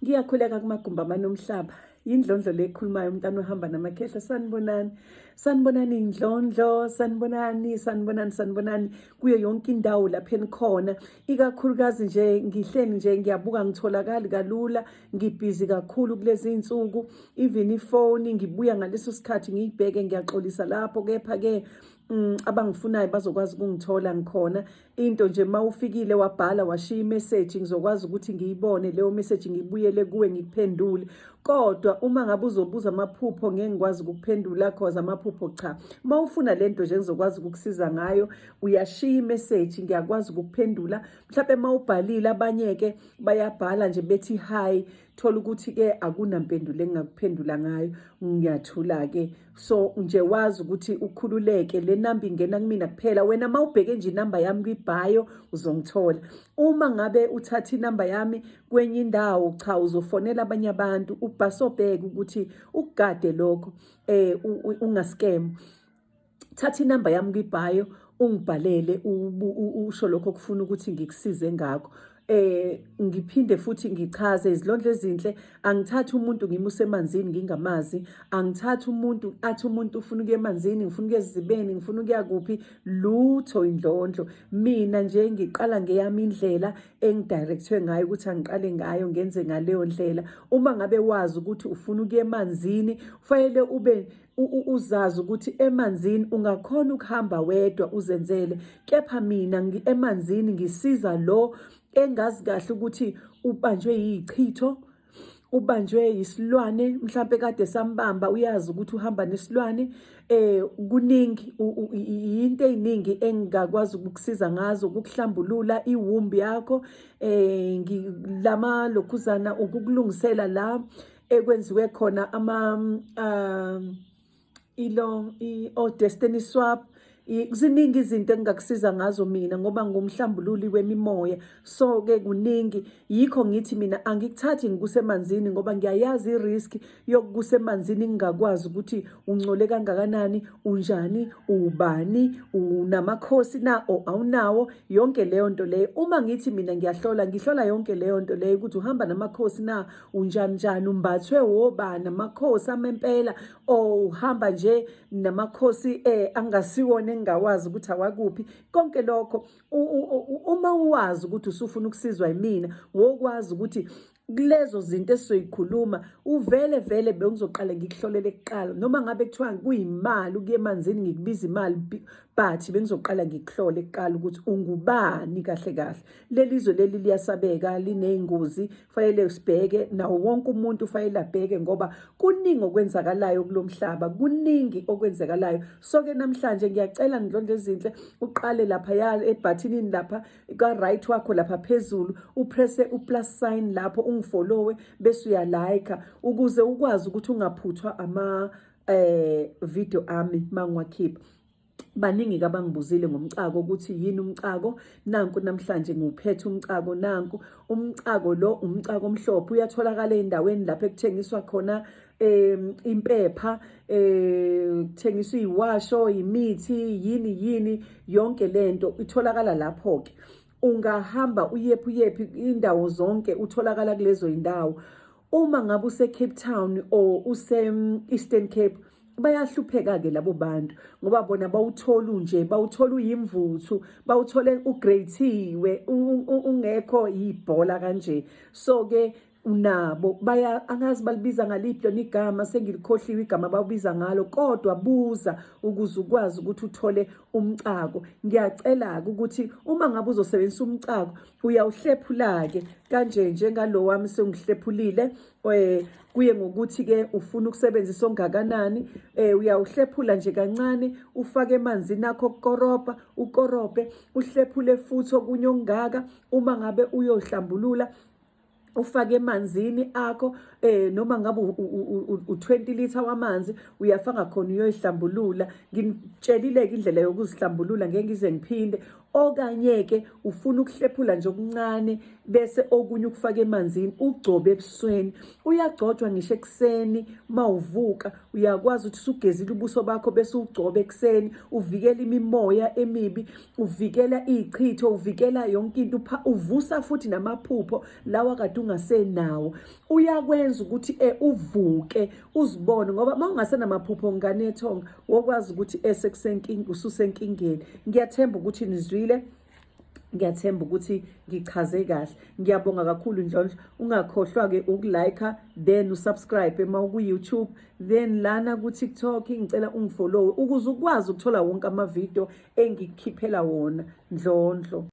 Ngiyakhuleka kumagumbi amane omhlaba. Yindlondlo le ekhulumayo umntana ohamba namakhehla. Sanibonani. Sanibonani indlondlo, sanibonani, sanibonani, sanibonani kuyo yonke indawo lapha enikhona. Ikakhulukazi nje ngihleli nje ngiyabuka ngitholakali kalula, ngibhizi kakhulu kulezi insuku. Even ifoni ngibuya ngaleso sikhathi ngiyibheke ngiyaxolisa lapho kepha ke abangifunayo bazokwazi ukungithola ngikhona. Into nje uma ufikile wabhala washiya imeseji ngizokwazi ukuthi ngiyibone leyo meseji ngibuyele kuwe ngikuphendule. Kodwa uma ngabe uzobuza amaphupho ngeke ngikwazi ukukuphendula cause amaphupho cha. Uma ufuna lento nje ngizokwazi ukukusiza ngayo uyashiya imeseji ngiyakwazi ukukuphendula. Mhlawumbe uma ubhalile abanye-ke bayabhala nje bethi hi, thola ukuthi-ke akunampendulo engingakuphendula ngayo, ngiyathula-ke. So nje wazi ukuthi ukhululeke, le namba ingena kumina kuphela. Wena uma ubheke nje inamba yami kwi-bio uzongithola. Uma ngabe uthatha inamba yami kwenye indawo, cha uzofonela abanye abantu, ubhasobheke ukuthi ukugade lokho, ungascam. Thatha inamba yami kwi-bio ungibhalele usho lokho okufuna ukuthi ngikusize ngakho. Ngiphinde futhi ngichaze izilondlo ezinhle. Angithathi umuntu ngimuse emanzini ngingamazi, angithathi umuntu athi umuntu ufuna ukuya emanzini, ngifuna ukuya ezibeni, ngifuna ukuya kuphi, lutho indlondlo. Mina nje ngiqala ngeyami indlela engidirectwe ngayo ukuthi angiqale ngayo, ngenze ngaleyo ndlela. Uma ngabe wazi ukuthi ufuna ukuya emanzini, kufanele ube uzazi ukuthi emanzini ungakhona ukuhamba wedwa uzenzele, kepha mina emanzini ngisiza lo engazi kahle ukuthi ubanjwe yichitho, ubanjwe yisilwane mhlambe kade sambamba, uyazi ukuthi uhamba nesilwane. Kuningi into eziningi engingakwazi ukukusiza ngazo, ukukuhlambulula iwumbi yakho, lama lokhuzana ukukulungisela la ekwenziwe khona ama ilo o destiny swap. Ziningi izinto engingakusiza ngazo mina ngoba ngumhlambululi wemimoya. So ke kuningi, yikho ngithi mina angikuthathi ngikusemanzini ngoba ngiyayazi i-risk yokukusemanzini, ngingakwazi ukuthi ungcole kangakanani, unjani, ubani, unamakhosi na o awunawo, yonke leyo nto leyo. Uma ngithi mina ngiyahlola, ngihlola yonke leyo nto leyo ukuthi uhamba namakhosi na, unjani njani, umbathwe wobani, amakhosi amempela o uhamba nje namakhosi angasiwona engingawazi ukuthi awakuphi. Konke lokho uma uwazi ukuthi usufuna ukusizwa yimina, wokwazi ukuthi kulezo zinto esizoyikhuluma uvele vele bengizoqala ngikuhlolele kuqala, noma ngabe kuthiwa kuyimali ukuya emanzini ngikubiza imali, but bengizoqala ngikuhlole kuqala ukuthi ungubani kahle kahle. Leli zwe leli liyasabeka, liney'ngozi, kufanele sibheke, nawo wonke umuntu ufanele abheke ngoba kuningi okwenzakalayo kulo mhlaba, kuningi okwenzakalayo. So-ke namhlanje ngiyacela ndlondlo ezinhle uqale laphaya ebhathinini lapha ka-right wakho lapha phezulu, upresse u-plus sign lapho, ungifollowe bese uyalayikha ukuze ukwazi ukuthi ungaphuthwa ama video ami mangiwakhipha. Baningi ke abangibuzile ngomcako ukuthi yini umcako. Nanku namhlanje ngiwuphethe umcako, nanku umcako lo, umcako omhlophe uyatholakala ey'ndaweni lapho ekuthengiswa khona impepha, kuthengiswa iziwasho, imithi, yini yini, yonke lento itholakala lapho ke. Ungahamba uyephi uyephi indawo zonke utholakala kulezo indawo. Uma ngabe use Cape Town or use Eastern Cape, bayahlupheka ke labo bantu ngoba bona bawuthola nje, bawuthola uyimvuthu, bawuthole ugreyithiwe, ungekho ibhola kanje. So ke unabo baya, angazi balibiza ngaliphi lona igama, sengilikhohliwe igama bawubiza ngalo, kodwa buza ukuze ukwazi ukuthi uthole umcako. Ngiyacela-ke ukuthi uma ngabe uzosebenzisa umcako uyawuhlephula-ke kanje njengalo wami sengihlephulile, kuye ngokuthi-ke ufuna ukusebenzisa ongakanani. Uyawuhlephula nje kancane ufake emanzini akho okukoropa, ukorope, uhlephule futhi okunye okungaka. Uma ngabe uyohlambulula ufake emanzini akho, noma ngabe u-20 litha wamanzi uyafaka khona uyoyihlambulula. Nginitshelile-ke indlela yokuzihlambulula, ngeke ngize ngiphinde. Okanye-ke ufuna ukuhlephula nje okuncane bese okunye ukufaka emanzini ugcobe ebusweni. Uyagcotshwa ngisho ekuseni mawuvuka, uyakwazi ukuthi usugezile ubuso bakho bese ugcobe ekuseni, uvikela imimoya emibi, uvikela ichitho, uvikela yonke into, uvusa futhi namaphupho lawa kade ungasenawo. Uyakwenza ukuthi eh, uvuke uzibone ngoba uma ungasenamaphupho ngane yethonga wokwazi ukuthi esekusenkinga ususenkingeni. Ngiyathemba ukuthi nizwile, ngiyathemba ukuthi ngichaze kahle. Ngiyabonga kakhulu Ndlondlo. Ungakhohlwa-ke ukulike then usubscribe uma uku-YouTube, then lana ku-TikTok ngicela ungifollowe ukuze ukwazi ukuthola wonke amavidiyo engikukhiphela wona. Ndlondlo.